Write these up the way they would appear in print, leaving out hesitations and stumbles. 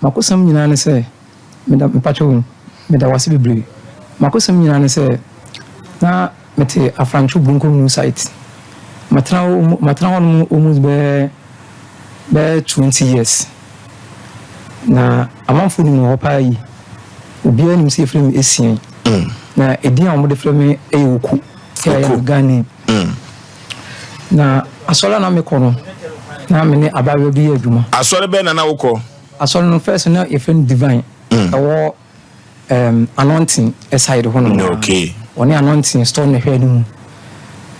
M'akosɛm nyinaa ne sɛ, meda, mepakyɛw o, meda wo ase bebree. M'akosɛm nyinaa ne sɛ, na mete Afrancho Brunko New Site. Matena hɔ, matena hɔ nom almost bɛyɛ, bɛyɛ 20 years. Na amanfoɔ nim me wɔ hɔ paa yie. Obiara nim sɛ yɛfrɛ me Essien. Na edin a wɔde frɛ me yɛ Oku. Ɛyɛ me Ghana name. Na asɔre a na mekɔ no, na me ne abaayewa bi yɛ adwuma. Asɔre bɛn na na wokɔ? Asɔre no first na yɛfrɛ no Divine. Ɛwɔ Anointing side hɔ nom. Wɔne Anointing store no hwɛ no mu.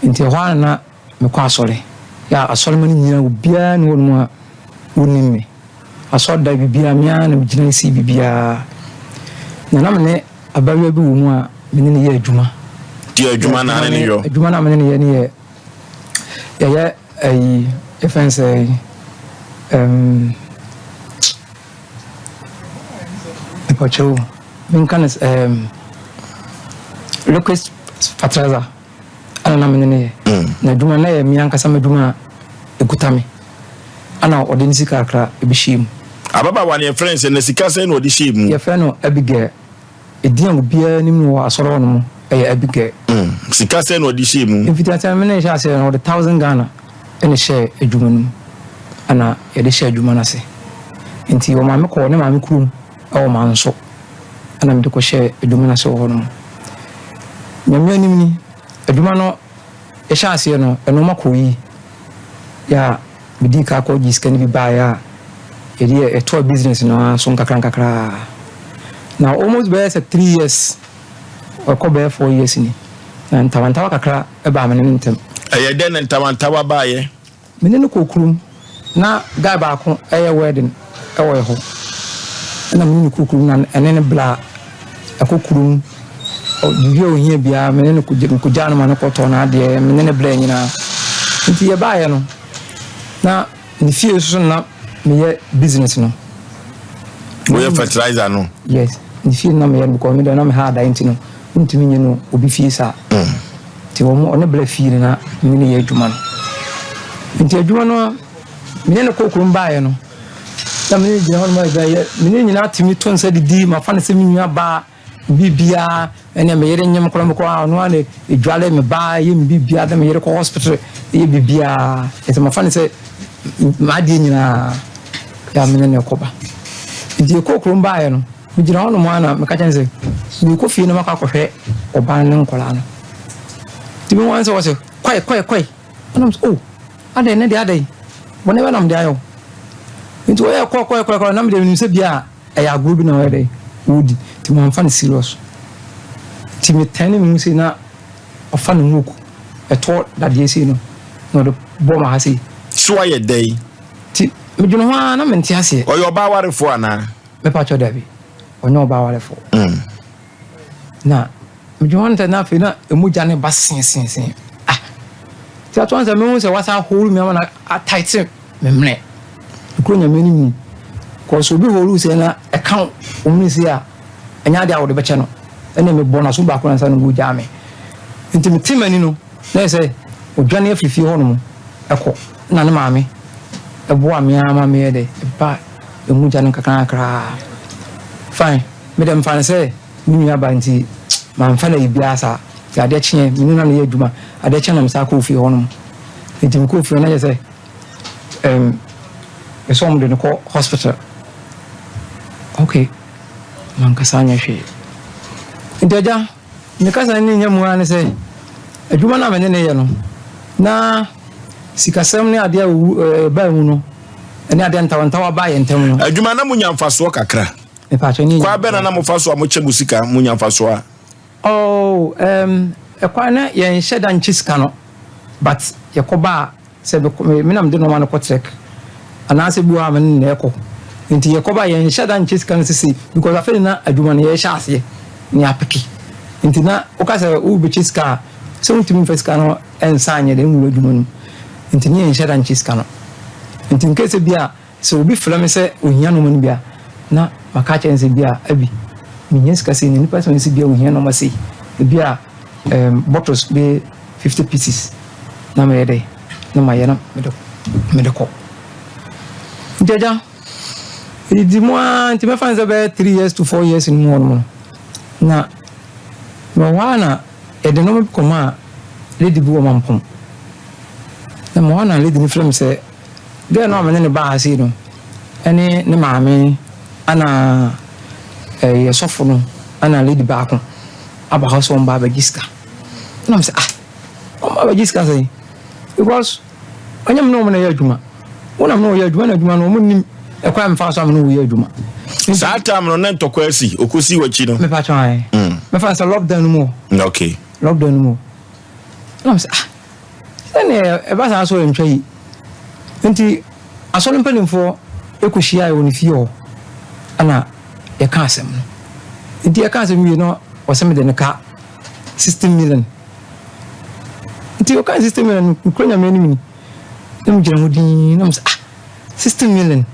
Nti ɛhɔ ara na mekɔ asɔre. Yɛ asɔre ma no nyinaa obiara ne hɔ nom a wonim me. Asɔre da biribiara me ara na megyina si biribiara. Na na me ne abaayewa bi wɔ mu a me ne no yɛ adwuma. Di adwuma na ne ne yɔ. Adwuma na me ne no yɛ ne yɛ yɛyɛ ayi yɛfrɛ no sɛ mpɔkyɛw menka no liquid fertilizer ɛna na me ne no yɛ. Na adwuma na yɛ me ankasa m'adwuma a ɛkuta me ɛna ɔde ne sika kakra ɛbɛhyɛ mu. Ababaawa no yɛfrɛ no sɛ na sika sɛn na ɔde hyɛɛ mu? Yɛfrɛ no Abigail. Edin a obiara nim no wɔ asɔre hɔ nom yɛ Abigail. Sika sɛn na ɔde hyɛɛ mu? Mfitiaseɛ no me ne no hyɛɛ aseɛ no ɔde thousand Ghana na ɛhyɛɛ adwuma no mu ɛna yɛde hyɛɛ adwuma no ase. Nti ɔmaa me kɔɔ ne maame kurom wɔ Manso ɛna mede kɔhyɛɛ adwuma no ase wɔ hɔ nom. Nyame anim ni, adwuma no yɛhyɛɛ aseɛ no nnoɔma kɔɔ yie. Yɛ a Medii kan kɔ gyee sika no bi baeɛ a yɛde yɛ yɛtoa business no ara so nkakra nkakra. Na almost bɛyɛ sɛ 3 years ɛkɔ bɛyɛ 4 years ni na ntawantawa kakra baa me ne ne ntam. Ɛyɛ dɛn na ntawantawa baeɛ? Me ne no kɔɔ kurom na guy baako ɛyɛ wedding ɛwɔ yɛ hɔ ɛna me ne no kɔɔ kurom na ɛne no bla ɛkɔ kurom biribi a ohia biara me ne no kɔgyaa no ma no kɔtɔɔ n'adeɛ, me ne no brɛɛ nyinaa. Nti yɛbaeɛ no na ne fie nso so na meyɛ business no. Woyɛ fertilizer no? Yes, ne fie no na meyɛ no because me deɛ na me ha adan nti no mentumi nyɛ no obi fie saa. Nti wɔn ɔne brɛ fie no na me ne no yɛ adwuma no. Nti adwuma no me ne no kɔɔ kurom baeɛ no na me ne no gyina hɔ nom a yɛ me ne no nyinaa tumi to nsa didi, mafa no sɛ me nua baa. Biribiara ɛne me yere nyem koraa mekɔ a ɔno ara na edwale me ba yɛ me biribiara de me yere kɔ hospital yɛ biribiara nti mafa no sɛ m'adeɛ nyinaa yɛ a me ne no kɔba nti yɛkɔɔ kurom baeɛ no megyina hɔ nom ara na meka kyerɛ no sɛ merekɔ fie na makɔ akɔhwɛ ɔbaa no ne nkwadaa no nti mehu ara sɛ ɔse kɔe kɔe kɔe ɛna mesɛ oh adɛn ne deɛ adɛn bɔne bɛ na mede ayɛ wo nti wɔyɛ kɔ kɔe kɔe kɔe na mede menim sɛ bia Ɛyɛ agorɔ bi na ɔyɛ dɛn ɔredi nti mamfa no serious nti me tɛne me ho sei na ɔfa ne hook ɛtoɔ dadeɛ sei no na ɔde bɔ ma ha sei. So wayɛ dɛn? Nti medwene ho ara na mente aseɛ. Ɔyɛ ɔbaa warefoɔ anaa? Mepa kyɛw dabi, ɔnyɛ ɔbaa warefoɔ. Na medwene ho sɛ na afei na mogya no ba seeseesee. Ah! Nti ato ansa mehu sɛ wasa ahoro mi ama no ataete me mene. Mekuro Nyame anim ni. Kɔɔ obi horo sɛ na ɛka wo mene sei a, ɛnyɛ adeɛ a wode bɛkyɛ no. Ɛnna mebɔ n'aso baako ansa na ɔgyaa me. Nti mete m'ani no, na yɛ sɛ ɔdwane afiri fie hɔnom ɛkɔ. Na ne maame ɛboa me ara ma meyɛ dɛ, ɛba mogya no nkakra. Fine, me dɛ mfa no sɛ me nua ba nti mamfa no ayi biara saa. Nti adeɛ kyeɛ me ne no na yɛ adwuma. Adeɛ kyeɛ na mesan kɔɔ fie hɔnom. Nti mekɔɔ fie hɔ na kyerɛ sɛ mesɛ wɔn de no kɔ hospital. Okay, mankasa anyɛ hwee. Nti agya, me kasa ne nya mu ara ne sɛ adwuma no a me ne no yɛ no na sikasɛm ne adeɛ a ɛbaa mu no ɛne adeɛ ntawantawa baa yɛn ntam no. Adwuma na munya mfasoɔ kakra. Mepatwɛ ne Kwan bɛn na na mofa so a mokyɛ mo sika munya mfasoɔ a? Oh, ɛkwan na yɛnhyɛ da nkyɛ sika no but yɛkɔba a sɛ me na mede nneɛma no kɔ trek anaasɛ bi wɔ hɔ a me ne no na ɛkɔ nti yɛkɔba a yɛnhyɛ da nkyɛ sika no sese because afei na adwuma no yɛhyɛ aseɛ ne apeke nti na woka sɛ wobɛkyɛ sika a sɛ wontumi mfa sika no nsa anyɛ dɛ nwura adwuma no mu nti ne yɛnhyɛ da nkyɛ sika no nti nkɛsɛ bi a sɛ obi frɛ me sɛ ohia nneɛma no bi a na maka akyerɛ no sɛ bi a abi mehia sika sei na nipa sɛ ɔno sɛ bi a ohia nneɛma sei ebi a bottles bɛyɛ 50 pieces na meyɛ dɛ na mayɛ na mede kɔ nti agya. Ɛdidi mu ara nti mɛfa no sɛ bɛyɛ 3 years to 4 years no mu hɔ nom no, na mewɔ hɔ a na yɛde nneɛma bi kɔma a lady bi wɔ Mampɔn. Na mewɔ hɔ na lady no frɛ me sɛ girl no a mene ne baa ha sei no ɛne ne maame ana ɛyɛ sɔfo no ana lady baako aba hɔ sɛ wɔn ba abɛgye sika. Ɛna mo sɛ, ah, wɔn ba abɛgye sika sɛn? Because ɔnyɛ me ne wɔn na ɛyɛ adwuma, wɔn nam ne wɔyɛ adwuma na adwuma no wɔn nim ɛkwan a mefa so a me ne wɔyɛ adwuma. Saa time no na ntɔkwa asi okosi w'akyi no? Mepa kyɛn ayɛ mɛfa sɛ lockdown no mu hɔ. Lockdown no mu hɔ ɛna mo sɛ, ah, sɛnea ɛba saa so ɛntwa yi. Nti asɔre mpanimfoɔ ɛkɔhyia wɔ ne fie hɔ ɛna yɛka asɛm no. Nti yɛka asɛm wie no, ɔsɛ mede ne ka 60 million. Nti ɔka 60 million no, mekura Nyame anim ni na megyina ho dinn na mesɛ, ah, 60 million,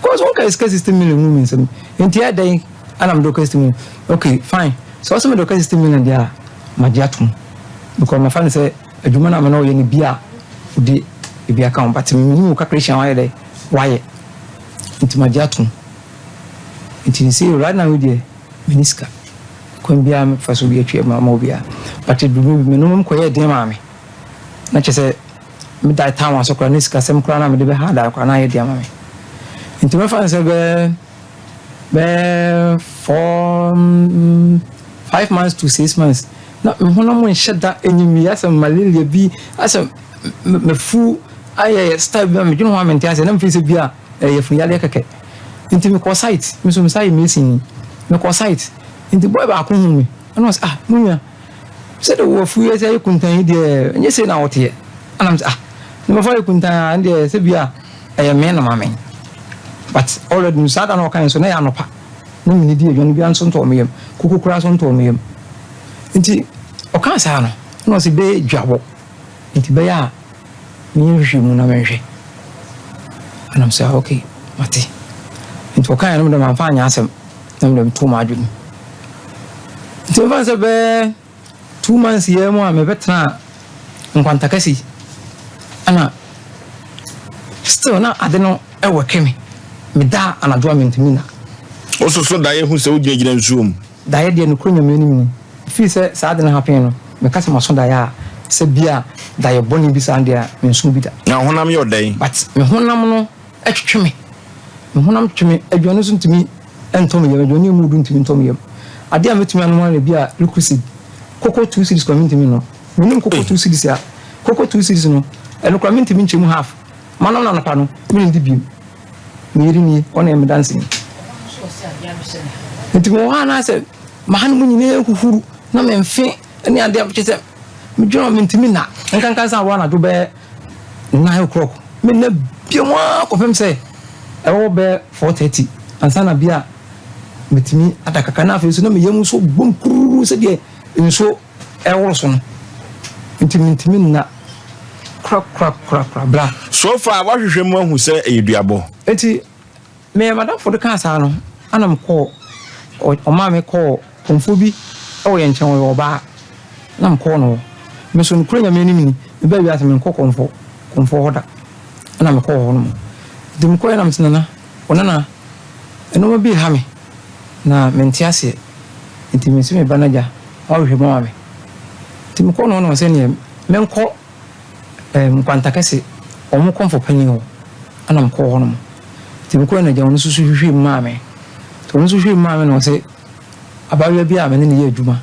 because wɔn ka sika 60 million mu mi nsɛm. Nti ɛdɛn ana mede ɔka 60 million? Okay, fine, sɛ ɔsɛ mede ɔka 60 million deɛ a, magye atom because mafa no sɛ adwuma no a me na ɔyɛ no bi a wode ebi aka ho, but menim wo calculation a wayɛ dɛ wayɛ, nti magye atom. Nti sɛ right now deɛ, meni sika kwan biara mefa so bi atwa ma ma obiara, but duru bi me nom kɔyɛ den maa me na kyerɛ sɛ meda town aso koraa ne sikasɛm koraa na mede bɛha da koraa na ayɛ den ama me. Nti mɛfa no sɛ bɛɛ 4, 5 months to 6 months na me honam nhyɛ da enyim yi, asɛ malaria bi, asɛ mafu ayɛ style bi a medwene ho a mente asɛ na mfiri sɛ bi a ɛyɛ funuyadeɛ kɛkɛ. Nti mekɔ site, me so mesa yɛ mason ni, mekɔ site nti boy baako hu me ɛna ɔsɛ, ah, mu nua, sɛde wɔ afu yɛ sɛ yɛ kuntan yi deɛ, ɛnyɛ sei na wɔteɛ. Ɛna mesɛ, ah, ne mafa yɛ kuntan a, ɛno deɛ sɛ bi a ɛyɛ me na ma me, but already no saa da na ɔka yɛn so na yɛ anɔpa na mene di aduane bi nso ntɔɔ me yam, koko koraa so ntɔɔ me yam. Nti ɔka saa no na ɔsɛ bɛyɛ dwabɔ, nti bɛyɛ a menyɛ nhwehwɛ mu na menhwɛ. Ɛnam sɛ ok, mate. Nti ɔka yɛn no mede mamfa anyɛ asɛm na mede to m'adwene mu. Nti mefa sɛ bɛyɛ 2 months yɛ mu a mebɛtena Nkwantakɛse, ɛna still na ade no ɛwɔ kɛ me meda anadwo a mentumi na. Wososo daeɛ hu sɛ wogyinagyina nsuo mu? Daeɛ deɛ, nokoro Nyame anim ni, fii sɛ saa ade no happen no, meka sɛ maso daeɛ a sɛ bia daeɛ bɔne bi saa deɛ a, menso bi da. Na honam yɛ ɔdɛn? But me honam no ɛtwetwe me, me honam twetwe me. Aduane nso ntumi ntɔ me yam, aduane mu du ntumi ntɔ me yam. Adeɛ a mɛtumi anom ara bi a Lucozade koko 2 cedis kora mentumi nom. Menom koko 2 cedis a, koko 2 cedis no, ɛno kora mentumi nkyɛ mu half. Manom no anɔpa no, menndi bio. Me yere nie, ɔne me danseni. Nti mewɔ hɔ a na sɛ maha no mu nyinaa huhuru na memfe ne adeɛ kyɛ sɛ medwene mentumi nna, nkanka sɛ awɔ anadwo bɛyɛ 9 o'clock menna biom a kɔpem sɛ ɛwɔ bɛyɛ 4:30 ansa na bi a metumi ada kakra. Na afei nso na meyam nso bom kururu sɛdeɛ nsuo ɛworo so no, nti mentumi nna korakorakorakora bra. So far woahwehwɛ mu ahu sɛ ɛyɛ duabɔ? Nti meyɛ madamfo de kaa saa no ana mekɔɔ ɔmaa me kɔɔ kɔmfoɔ bi ɛwɔ yɛn nkyɛn, ɔyɛ ɔbaa, na mekɔɔ no hɔ. Me so nokura Nyame anim ni, mebaa wiase menkɔ kɔmfoɔ hɔ da. Ɛna mekɔɔ hɔ nom. Nti mekɔɛ na mese, nana, wo nana, nneɛma bi ha me na mente aseɛ, nti mese me ba no agya wahwehwɛ mu ama me. Nti mekɔɔ no hɔ na ɔsɛ neɛ menkɔ Nkwantakɛse ɔmo kɔmfo panyin hɔ. Ɛna mekɔɔ hɔ nom. Nti mekɔɛ na agya ɔno nso so hwehwɛ mu maa me. Nti ɔno nso hwehwɛ mu maa me na ɔsɛ abaayewa bi a me ne no yɛ adwuma,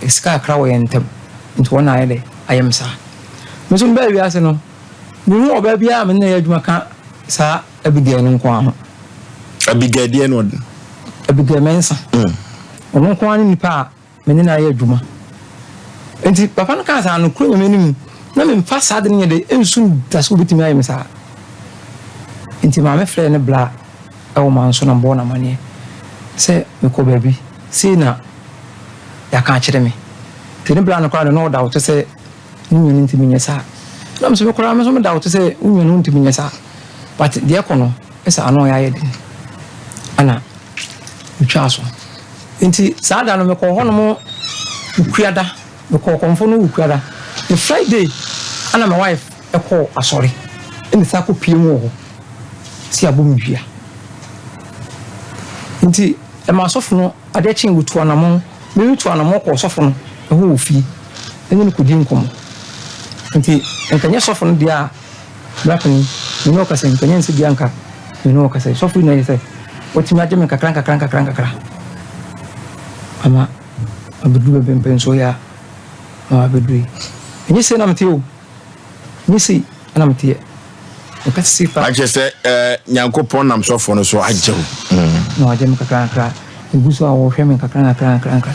sika kakra wɔ yɛn ntam, nti wɔn na ayɛ dɛ ayɛ me saa. Me nso mbaa wiase no, mehu ɔbaa biara a me ne no yɛ adwuma ka saa Abigail no nko ara ho. Abigail deɛ no ɔde? Abigail Mensah. Ɔno nko ara ne nipa a me ne no ayɛ adwuma. Nti papa no kaa saa no, kuro Nyame anim na memfa saa de no nyɛ de nsu da sɛ obɛtumi ayɛ me saa. Nti maame frɛɛ ne bla ɛwɔ ma nso na mbɔɔ no amanneɛ sɛ mekɔ baabi sei na yɛaka akyerɛ me. Nti ne bla no koraa de na ɔda woto sɛ ne nua no ntumi nyɛ saa. Na mesɛ me koraa me nso meda woto sɛ wo nua no ntumi nyɛ saa. But deɛ ɛkɔ no ɛsɛ ano ɔyɛ ayɛ den ɛna metwaa so. Nti saa da no mekɔɔ hɔnom Wukuada, mekɔɔ kɔmfo no Wukuada. Ne Friday ɛna my wife ɛkɔɔ asɔre ɛna saa kɔ pie mu wɔ hɔ si abɔ me dua. Nti ɛma asɔfo no adeɛ kyee wɔtu anamɔn, me tu anamɔn kɔɔ sɔfo no hɔ wɔ fie ne no kɔdii nkɔmmɔ. Nti nka nyɛ sɔfo no deɛ a bra panin, me ne wo kasa yi, nka nyɛ nsɛ biara nka me ne wo kasa yi. Sɔfo yi na ɛyɛ sɛ watumi agye me nkakra nkakra nkakra nkakra ama mabɛduru baabi mpɛnsoɔ yi a ma mabɛduru yi. Ɛnyɛ sei na mete o. Nye sei na meteɛ. Meka sisi fa. Akyɛ sɛ eh, Nyankopɔn nam sɔfoɔ no so agye wo. Mm. Na wagye me kakra kakra. Egu so a wɔhwɛ me kakra kakra kakra kakra.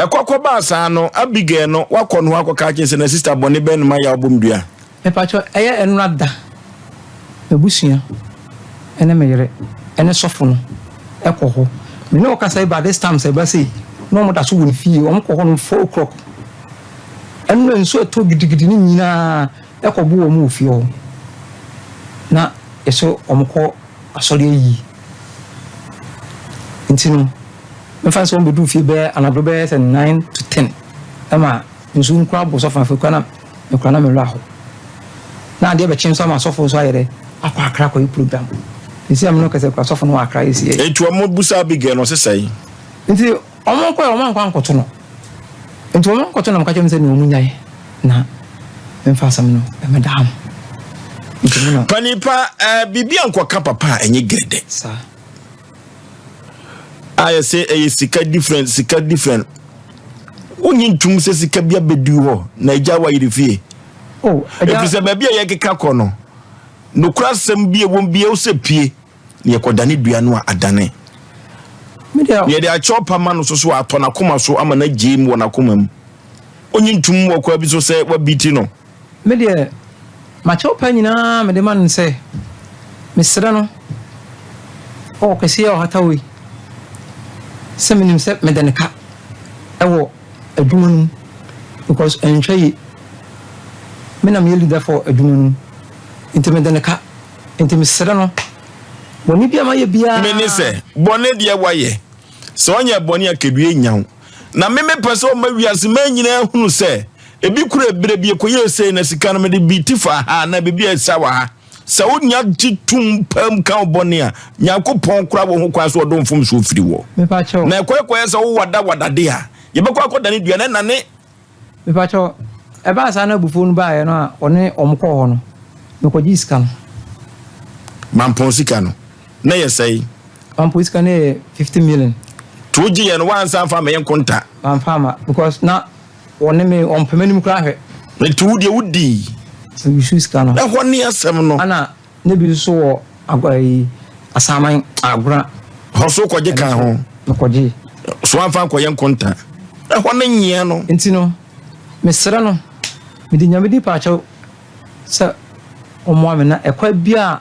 Ɛkɔkɔ baa saa no, Abigail no, wakɔ no hɔ akɔka akyerɛ sɛ na sista bɔne bɛn no ma yɛ a wobɔ me dua. Mepakyɛ ɛyɛ ɛnora da. M'abusua ɛne me yere ɛne sɔfo no ɛkɔ hɔ. Me ne wo kasa yi by this time sɛ ɛba sei na wɔn da so wɔ ne fie. Wɔn kɔ hɔ nom 4 o'clock. Ɛno na nsu a ɛtɔ gidigidi no nyinaa kɔbo wɔn wɔ fie hɔ, na yɛsɛ wɔkɔ asɔre ayi. Nti no, mɛfa no sɛ wɔbɛduru fie bɛyɛ anadwo bɛyɛ sɛ 9 to 10 ɛma nsuo no koraa bo sɔfo afei koraa na mekora na mewura hɔ. Na adeɛ bɛkye nso ama asɔfo nso ayɛ dɛ akɔ Akra akɔyɛ program. Nti a me no kɛsɛ kora sɔfo no wɔ Akra yɛsi yɛ. Nti wɔn busa Abigail no ɔse sɛn? Nti wɔn kɔɛ wɔn ankɔ ankɔto no. Nti wɔn ankɔto no na meka kyerɛ wɔn sɛ nea wɔn nyae na memfa asɛm no mmɛdaa mo. Nti mo na. Panin pa, eh, biribi ankɔka papa a ɛnyɛ gɛrɛdɛ. Saa. A yɛsɛ ɛyɛ sika different, sika different. Wonyi ntum sɛ sika bi abɛdu hɔ na agya wayere fie. Oh, agya. Ɛfiri sɛ baabi a yɛkeka kɔ no, nokora asɛm bi ɛwɔ bi ɛwɔ sɛ pie. Na yɛkɔdane dua no a, adane. Na yɛde akyɛw pa ma no nso so a, atɔ n'akoma so ama no agye mu wɔ n'akoma mu. Onye ntom wɔ kwa bi so sɛ wabiti no. Me deɛ, m'akyɛw pa nyinaa mede ma no sɛ, mesrɛ no, ɔwɔ kɛseɛ a ɔhata wei, sɛ menim sɛ mede no ka wɔ adwuma no mu because ɛntwa yie. Me na meyɛ leader for adwuma no mu, nti mede no ka. Enti mesrɛ no, bɔne bi a mayɛ biara. Me ne sɛ, bɔne deɛ woayɛ. Sɛ ɔnyɛ bɔne a kadua nnya wo. Na me mepɛ sɛ ɔma wiase man nyinaa hunu sɛ, ebi kura berɛ bi ɛkɔyɛɛ sei na sika no mede bi ti faa ha anaa biribi a ɛsa wɔ ha. Sɛ wonya gye tom pam ka wo bɔne a, Nyankopɔn koraa wɔ ho kwan sɛ ɔde wo mfomsoɔ firi woɔ. Mepakyɛw. Na ɛkɔɛkɔyɛ sɛ wowada wadade a, yɛbɛkɔ akɔdane dua no ɛnane. Mepakyɛw, ɛbaa saa na abufuo no baeɛ no a ɔne wɔn kɔɔ hɔ no, mekɔgyee sika no. Mampɔn sika no, na ɛyɛ sɛn? Mampɔn sika no yɛ 50 million. Nti wogyeeɛ no, woansan amfa ammɛyɛ nkonta? Mamfa amma, because na wɔne me, wɔmpɛ m'anim koraa hwɛ. Nti wo deɛ wodii? Meyusuu sika no. Ɛhɔ ne asɛm no. Ɛna na bi nso wɔ agora yi, Asaman, Agora. Hɔ so kɔgye ka ho. Mekɔgye. So amfa nkɔyɛ nkonta. Ɛhɔ ne nyea no. Nti no, mesrɛ no, mede Nyame din paakyɛw sɛ ɔmmoa me na ɛkwan biara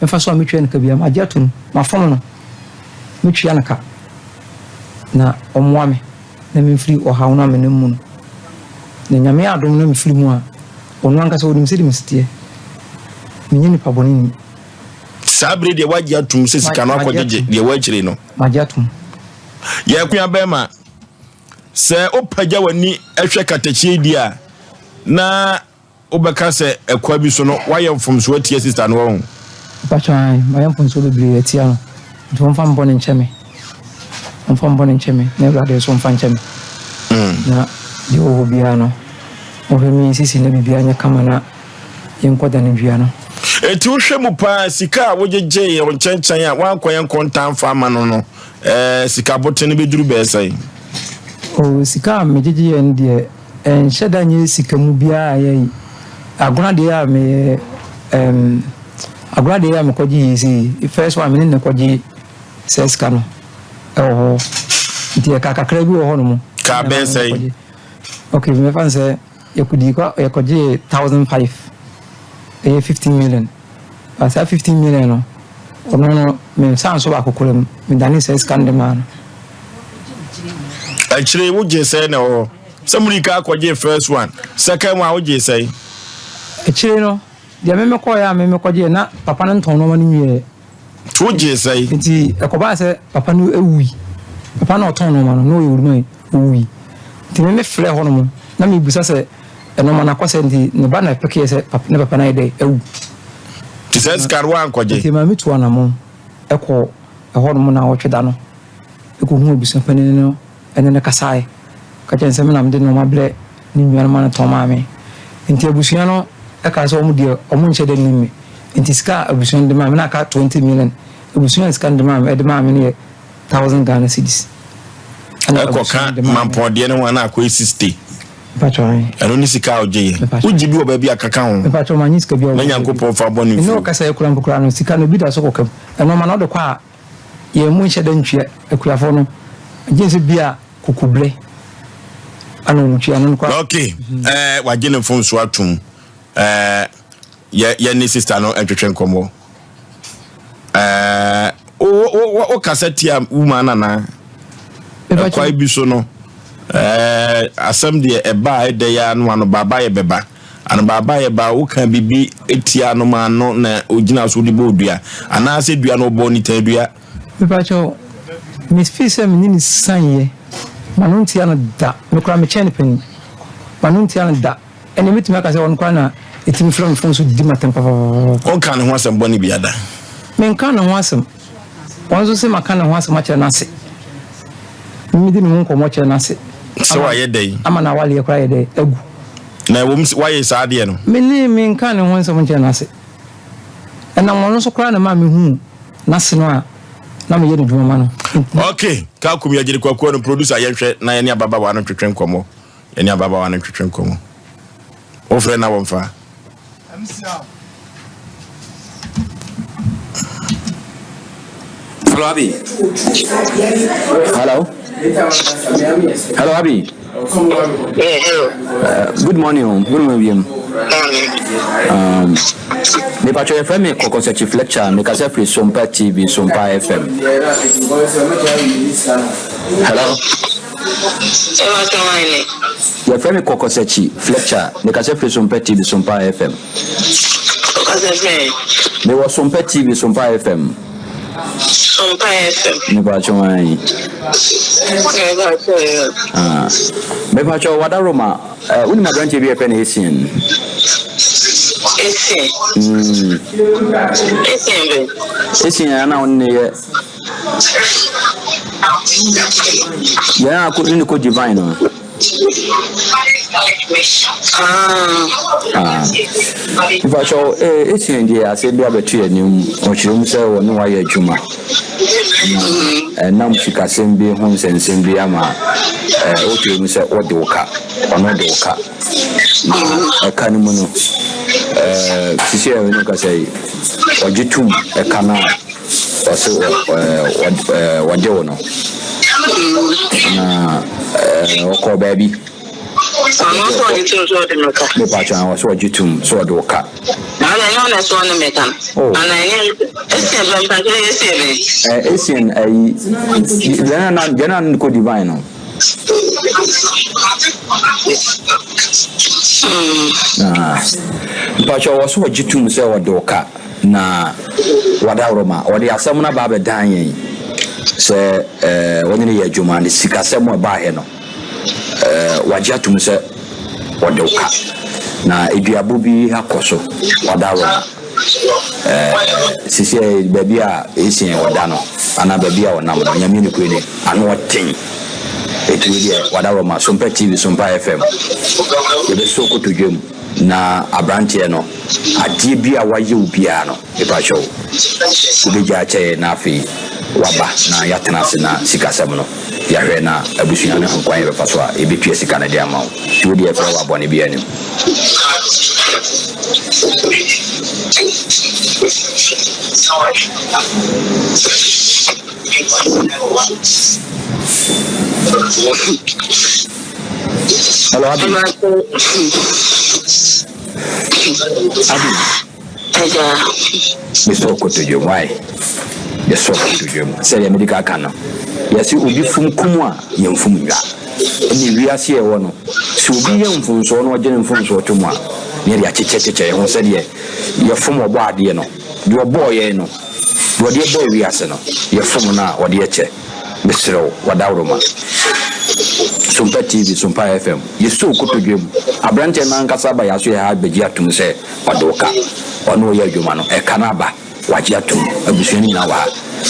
a mɛfa so a metua no ka biara, magye atom, mafom no, mɛtua no ka na ɔmmoa me na memfiri ɔhaw no a menam mu no. Na Nyame adom na mefiri mu a, ɔno ankasa ɔnim sɛdeɛ mesi teɛ. Menyɛ nipa bɔne ni. Saa bere deɛ wagye atum sɛ sika no akɔgyegye deɛ wakyire no. Magye atum. Yɛkoa bɛrima, sɛ wopagya w'ani hwɛ katakyie di a, na wobɛka sɛ ɛkwa bi so no woayɛ mfomsoɔ atia sista no wahu. Mpakyɛ ae, mayɛ mfomsoɔ bebree atia no, nti wɔmfa me bɔne nkyɛ me. Wɔmfa me bɔne nkyɛ me, na Awurade nso mfa nkyɛ me. Na deɛ ɛwɔ hɔ biara no, wɔhwɛ me nsisi na biribiara nyɛ kama na yɛnkɔ da no dua no. Enti wohwɛ mu paa sika a wogyegyee wɔ nkyɛnkyɛn a woankɔyɛ nkontaa amfa amma no no, ɛɛ, sika boten no bɛduru bɛyɛ sɛn? Oh, sika a megyegyeeɛ no deɛ, ɛnhyɛ da nyɛ sika mu biara a ɛyɛ yi. Agona deɛ a meyɛ, ɛɛm, agona deɛ a mekɔgye yi sei, first one me ne no kɔgye saa sika no ɛwɔ hɔ. Nti ɛka kakra bi wɔ hɔ nom. Kaa bɛyɛ sɛn? Okay, mɛfa no sɛ yɛkɔdii kɔ yɛkɔgyee 1,500, ɛyɛ 15 million. But saa 15 million no, ɔno no me nsa nso baako koraa mu, medane saa sika no de maa no. Akyire wogye sɛn na ɛwɔ hɔ? Sɛ mode ka akɔgye first one, second one wogye sɛn? Akyire no, deɛ me mekɔeɛ a me mekɔgyeeɛ na papa no ntɔn nneɛma no nwieɛ. Nti wogyee sɛn? Nti ɛkɔbaa sɛ papa no wui. Papa no a ɔtɔn nneɛma no, na ɔyɛ owuruma yi, ɔwui. Nti me mefrɛɛ hɔnom na mebisa sɛ nneɛma no akɔ sɛ, nti ne ba na ɛpɛkeɛ sɛ ne papa no ayɛ dɛ awu. Nti saa sika no woankɔgye? Nti maame tu anammɔn kɔɔ ɛhɔnom na ɔtwe da no. kɔhuu abusua panin no ne no kasaeɛ ka kyerɛɛ no sɛ me na mede nnoɔma brɛ ne nua no ma no tɔn maa me. Nti abusua no kaa sɛ wɔn deɛ wɔn nhyɛ da nnim me. Nti sika a abusua no de maa me na aka 20 million. Abusua a sika no de maa me de maa me no yɛ thousand Ghana cedis. Ɛna abusua no de maa me. Ɛkɔka mampɔn no ho a na akɔyɛ 60. Ɛno ne sika a ɔgye yɛ. Wogye bi wɔ baabi a kaka ho. Mepakyɛw manye sika bi a Na Nyankopɔn fa bɔ ne mfiri. Ɛne ɔkasa yi kura mpo koraa no sika no bi da so kɔka mu. Ɛno ma na ɔde kɔ a yɛn mu nhyɛ da ntua akuafoɔ no gye sɛ bi a kokobrɛ ana wɔn tua no koraa. Ok, ɛɛ wagye ne mfomso atum. Ɛɛ yɛ yɛ ne sista no ntwetwe nkɔmmɔ. Ɛɛ wo wo wo kasa tia woman nana. Ɛkwan bi so no ɛɛ asɛm deɛ ɛba a ɛdɛ ya no ano baaba yɛ bɛba. Ano baaba yɛ ba woka biribi tia no ma no na ogyina so de bɔ dua anaasɛ dua no ɔbɔ nitan dua. Mepakyɛw, me feel sɛ me ne no san yɛ, m'ano ntia no da, me koraa me kyɛn no panyin, m'ano ntia no da. Ɛnneɛ mɛtumi aka sɛ ɔno koraa na ɛtumi frɛ me fon so di m'atɛm papapapapa. Wonkaa ne ho asɛm bɔne biara da? Menkaa ne ho asɛm. Ɔno nso se maka ne ho asɛm akyerɛ n'ase. Medi ne ho nkɔmmɔ kyerɛ n'ase. Sɛ wayɛ dɛn? Ama n'awaleɛ koraa ayɛ dɛn? Agu. Na ɛwom sɛ wayɛ saa adeɛ no? Me ne menkaa ne ho nsɛm nkyerɛ n'ase. Ɛnam ɔno so koraa na ɛmaa mehuu n'ase no a na meyɛ n'adwuma ma no. Ok, Kakum Yɛgyere Kwakuo no producer yɛnhwɛ na yɛne ababaawa no ntwetwe nkɔmmɔ. Yɛne ababaawa no ntwetwe nkɔmmɔ. Wofrɛ na wɔmfa. Hello, Abi. Hello. Hello, Abi. Yeah, hello. Good morning. Oh. Good morning, William. Morning. Mepatwa yɛfrɛ me Kɔkɔsɛ Chief Lecture. Mekasa firi Sompa TV, Sompa FM. Hello. Yɛfrɛ me Kɔkɔsakyi Fletcher. Mekasa firi Sompa TV, Sompa FM. Mewɔ Sompa TV, Sompa FM. Sompa FM. Mepatwa wan. Ah. Mepatwa wada Roma. Eh, wonim aberanteɛ bi a yɛfrɛ no Essien? Essien. Essien bɛ. Essien a na wo ne yɛ Yɛn a ne ne kɔ divine no. Ah. Mpakyɛw, eh, Essien deɛ asɛm bi abɛto yɛn anim, ɔkyerɛ mu sɛ wɔne wayɛ adwuma. Na ɛnam sikasɛm bi ho nsɛnsɛm bi ama eh, ɔkyerɛ mu sɛ ɔde wo ka, ɔno de wo ka. Na ɛka no mu no, eh, sisi a ɛno kasa yi, ɔgye tum ɛka no a ɔse wɔde wo no na ɔkɔɔ baabi. Ɔno nso ɔgye tum sɛ ɔde me ka. Mepa kyɛw ɔse ɔgye tum sɛ ɔde wo ka. Na ɔno ɛnyɛ ɔno sɛ ɔne me ka no. Oh. Ana ɛnyɛ Essien bɛn pa kyɛ Essien bɛn. Essien ayi deɛ na deɛ na ne kɔ divine no. Ah. Mpakyɛ wɔ so ɔgye tum sɛ ɔde wo ka. Na wadaworoma, ɔde asɛm no aba abɛdan yɛn sɛ wɔne no yɛ adwuma, ne sikasɛm a ɛbaeɛ no, wagye atom sɛ ɔde wo ka. Na aduabɔ bi akɔ so, wadaworoma. Sisi baabi a Essien ɔda no, anaa baabi a ɔnam no, Nyame nokorɛ ni, ano ɔden. Enti wei deɛ, wadaworoma, Sompa TV, Sompa FM, yɛbɛsɔ kotodwe mu. Na abranteɛ no adeɛ bi a wayɛ wo biara no mepakyɛw wobɛgya akyɛ yɛn na afei waba na yɛatena ase na sikasɛm no yɛahwɛ na abusua no ahu kwan yɛbɛfa so a yɛbɛtua sika no de ama wo nti wo deɛ frɛ wɔ a bɔne biara nnim. Hello, Abi. Abi. Mesɔ kotodwe mu ayi. Yɛsɔ kotodwe mu. Sɛdeɛ mede ka ka no, yɛse obi fom kum a, yɛmfom nnwa. Ɛne wiase a ɛwɔ no, sɛ obi yɛ mfomsoɔ na ɔgye ne mfomsoɔ to mu a, na yɛde akyekyɛkyekyɛ yɛn ho sɛdeɛ yɛfom ɔbɔ adeɛ no. Deɛ ɔbɔɔ yɛn no, deɛ ɔde yɛn baa wiase no, yɛfom no a, ɔde yɛ kyɛ. Mesrɛ wo, w'adaworoma. Sompa TV, Sompa FM, yɛsɔ wo kotodwe mu. Aberanteɛ no ankasa aba yɛn asoɛeɛ ha abɛgye atom sɛ ɔde wo ka. Ɔne wo yɛ adwuma no, ɛka no aba, wagye atom. Abusua no nyinaa wɔ ha.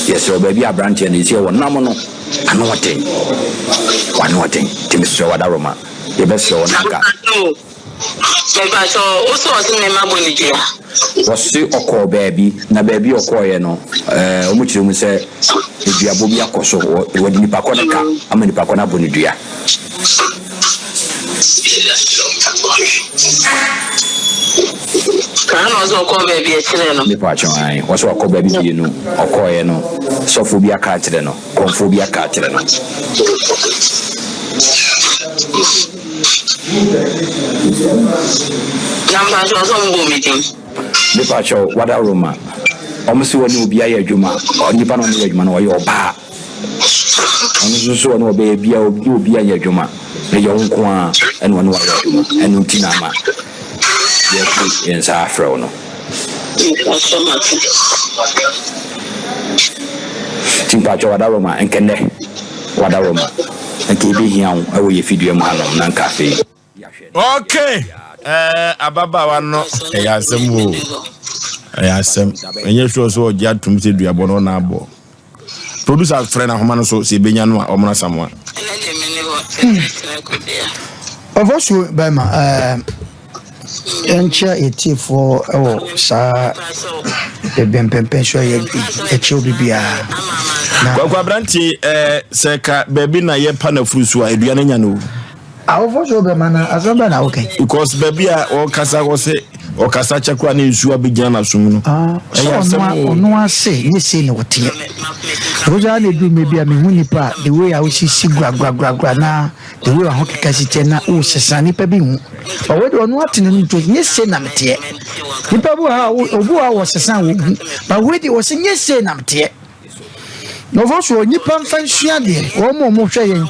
Yɛsrɛ wo, baabi a aberanteɛ no sɛ wɔnam no, ano ɔden. Wano ɔden. Nti mesrɛ wo, Adaroma, yɛbɛsrɛ wo na anka. Mepakyɛ wo sɛ ɔse me ma bɔ ne dua. Ɔse ɔkɔɔ baabi, na baabi a ɔkɔɔeɛ no, ɛɛ, wɔn kyerɛ mu sɛ duabɔ bi akɔ so, wɔde nipa kɔ no ka ama nipa kɔ no abɔ ne dua. Saa na ɔse ɔkɔɔ baabi ɛkyerɛ no. Mepakyɛ ae, ɔse wakɔ baabi mmienu, ɔkɔɔeɛ no, sɔfoɔ bi aka akyerɛ no, kɔmfoɔ bi aka akyerɛ no. Na mpakyɛ ɔsɛ ɔmo bɔ me din. Mepakyɛw wada Roma ɔmo se wɔne obi ayɛ adwuma nipa na ɔne yɛ adwuma no ɔyɛ ɔbaa ɔno nso so ɔne ɔbɛyɛ bia obi obi ayɛ adwuma na yɛ wo nko ara ɛna ɔne wayɛ adwuma ɛno nti na ama yɛto yɛn nsa afrɛ wo no. Mpakyɛw mate. Nti mpakyɛw wada Roma nkɛ nnɛ. Wada Roma, nka ebehia wo wɔ yɛ fidua mu hanom na nka afei yɛahwɛ na Ok, eh, ababaawa no ɛyɛ asɛm o, ɛyɛ asɛm. Ɛnyɛ sure sɛ ɔgye atom sɛ duabɔ no ɔna abɔ. Producer frɛ no ahoma no so sɛ ebenya no a ɔmmra Samoa. Ɛnɛ deɛ me ne hɔ kyerɛ kɔbea. Ɔfɔ so bɛma ɛɛ. Yɛnkyia yɛn tiefoɔ wɔ saa mpɛmpɛn so a yɛkyia obi biara. Na Kwaku aberanteɛ ɛɛ sɛ ka baabi na yɛpa na furu so a edua no nya no o. Awofo so bɛma na asɛm bɛn na woka. Because baabi a ɔkasa ɔsɛ ɔkasa kyɛ koraa ne nsuo abɛgyina n'asom no. Ah, sɛ ɔno ɔno ase nye sei na ɔteɛ. Ɛkɔsɛ a na ɛduru mmerɛ bi a mehu nipa a the way a wosisi guragraguragura na The way w'ahokeka si teɛ na wosesa nipa bi hu. But wei deɛ ɔno ate n'anim to nye se na meteɛ. Nipa bi wɔ ha obi wɔ ha wɔsesa wɔn hu. But wei deɛ wɔsɛ nye se na meteɛ. Na ɔfɔ so nipa nfa nsua deɛ wɔn a wɔhwɛ yɛn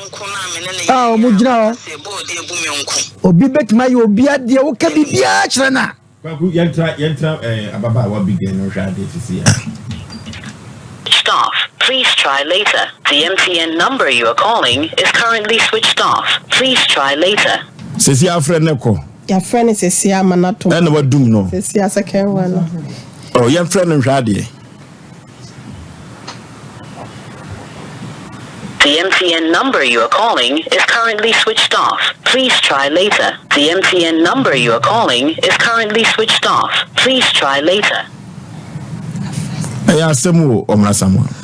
a wɔn gyina hɔ. Obi bɛtumi ayɛ obi adeɛ woka biribiara kyerɛ no a. Kwaku, yɛntra yɛntra ɛɛ eh, ababaawa bi gɛn no nhwɛ adeɛ sisi a. Switched off. Please try later. The MTN number you are calling is currently switched off. Please try later. Sisi afrɛ ne kɔ. Yɛafrɛ no sisi ama no atom. Ɛna wadum no. Sisi a second one no. Oh, yɛmfrɛ no nhwɛ adeɛ. The MTN number you are calling is currently switched off. Please try later. The MTN number you are calling is currently switched off. Please try later. Ɛyɛ asɛm o, Ɔmena Samoa.